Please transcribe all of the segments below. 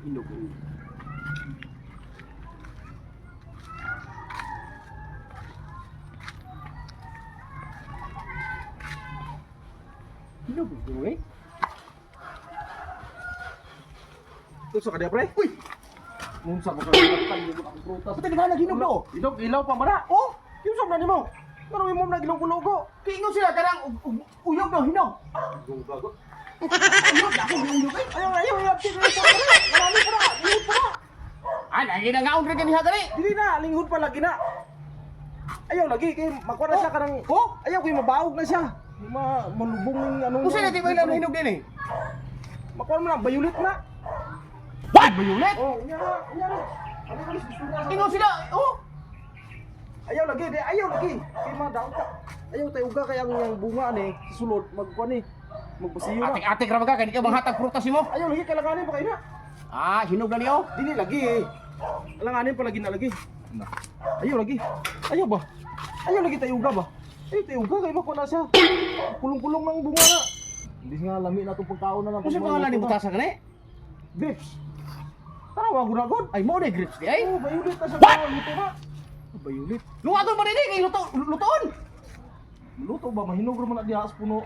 Hinog. Hinog ito eh. Unsa ka diha, pre? Uy! Unsa ba ka tayo akong prutas? Pati ka naghinog na oh. Hinog ilaw pa man na. Oh! Kinsa man nimo? Ngano imo na gilong-lugo? Kiingon sila kanang uyog daw hinog. Gago. Uyog ako uyog eh. Ayaw, ayaw, ayaw, ayaw, marami pa na, lingkod pa na. Ah, lagi na ngaon rin ganiha gani. Dili na, lingkod pa lagi na. Ayaw lagi kay makuha na siya kanang. Oh! Ayaw kay mabaog na siya. Malubong ning anong. Usa na di ba ilang hinog din eh? Makuha mo na, bayulit na. What? Bayulit? Oh, unya na, unya na. Ano ko gusto na. Ingon sila, oh! Ayaw lagi, di ayaw lagi. Kay madaot ka. Ayaw tayo uga kay ang bunga ni sa sulod magkuha ni. Magbasiyo na. Atik-atik ra ba ka kay di ka manghatag prutas nimo? Ayaw lagi kailanganin pa kayo na. Ah, hinog na niyo. Dili lagi. Alanganin pa lagi na lagi. Na. Ayaw lagi. Ayaw ba? Ayaw lagi tayo uga ba? Ayaw tayo uga kay makuha na siya. Kulong-kulong ng bunga na. Hindi nga lami na itong pagkaon na lang. Unsa pangalan ni butasan gani? Grapes. Tara, wag na god. Ay mo na grapes di ay. Oh, bayulit na siya. What? Luto na. Bayulit. Luwagon mo dinhi kay luto lutoon. Luto ba? Mahinog raman na diha sa puno.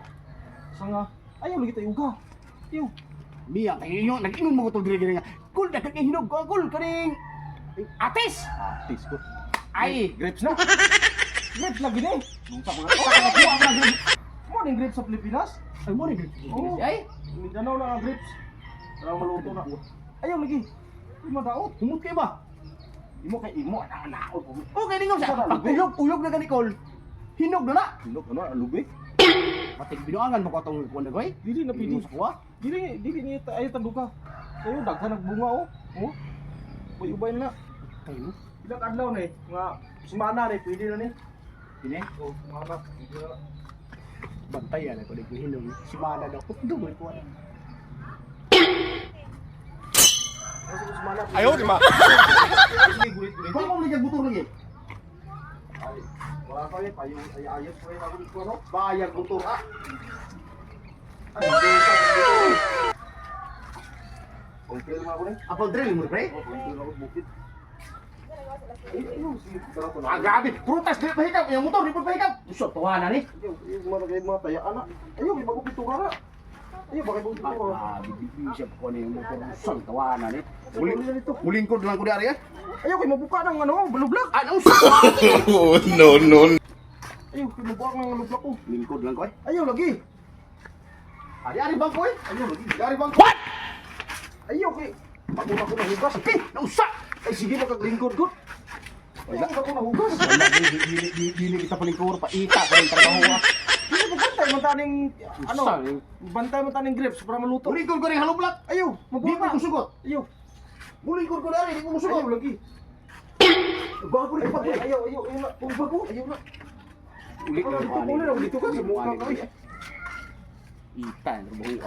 Sa nga. Ayaw lagi tayo uga. Ayaw. Miya tayo inyo nag-ingon mo ko tong diri nga. Kul daghang kay hinog ko kul kaning atis. Atis ko. Ay, Grapes na. Grapes lagi ni. unsa mga oh, kuha mo na grapes. Mo ning grapes sa Pilipinas. Ay mo na grapes. Oo. Ay, Mindanao na ang grapes. Tara maluto na. Ayaw lagi. Uy, madaot. humot kay ba? Imo kay imo ana naot. Okay ningon sa pag uyog uyog na gani kol. Hinog na na. Hinog ano lubi? Patig binuangan mo ko atong kuan na goy. Dili na pili. Ingon sa kuha. Dili dili ni ayo tanduka. Kayo daghan nagbunga oh. Oh. Uy, ubay na. Kayo. Ilang adlaw na eh. Nga sumana na eh, pwede na ni. Dili. Oh, sumana. Pwede na. Bantayan ako di ko hinog. Si Mana daw kutdog ko kuha. Kasi kung sumana. Ayaw, di ma. Sige, gulit gulit. Kung mo ligag butor lagi. Ay, wala pa eh. Payo, ay, ayos pa rin ako dito, ano? Bayag butor ah. Ay, hindi ka, hindi ka. Okay lang ako eh. Apple drill mo pre. Oh, okay lang ako, bukid. Ay, ayun, sige, tara ko na. Ah, grabe. Prutas di pa hikap. Yung motor di pa hikap. Uso tuwa na ni. Ayaw, ayaw, mga kayo, mga tayaan na. Ayaw, may bagong pintura na. Ayaw, bakit bagong pintura? Ah, grabe. Di siya ko ni yung motor. Usang tuwa na ni. Muli na dito. Mulingkod lang ko di ari eh. Ayaw, kayo mabuka ng ano, balublak. Ah, usang. Oh, no, no. Ayaw, kayo mabuka ng lublak ko. Lingkod lang ko eh. Ayaw, lagi. Ari ari bangko eh. Ayaw, lagi. Ari bangko. What? Ayaw, kay. Bago na ako nahugas. Eh, nausa. Ay, sige, makaglingkod ko. Wala. Ayaw, bago nahugas. Wala dili dili dili kita palingkod pa ita ko ning trabaho ah. Hindi mo bantay man taning ano, Usa, eh. bantay man taning grapes para maluto. Mulingkod ko ning halublak. Ayaw, Di mabuka ko na. musugot. Ayaw. Mulingkod ko dari, di ko musugot. Ayaw lagi. Gago rin pa Ayaw, ayaw, ayaw, ayaw na. Tubag ko. Ayaw na. Ulit Dito, uli na, dito ka, sa mukha ko, eh. Ita, trabaho.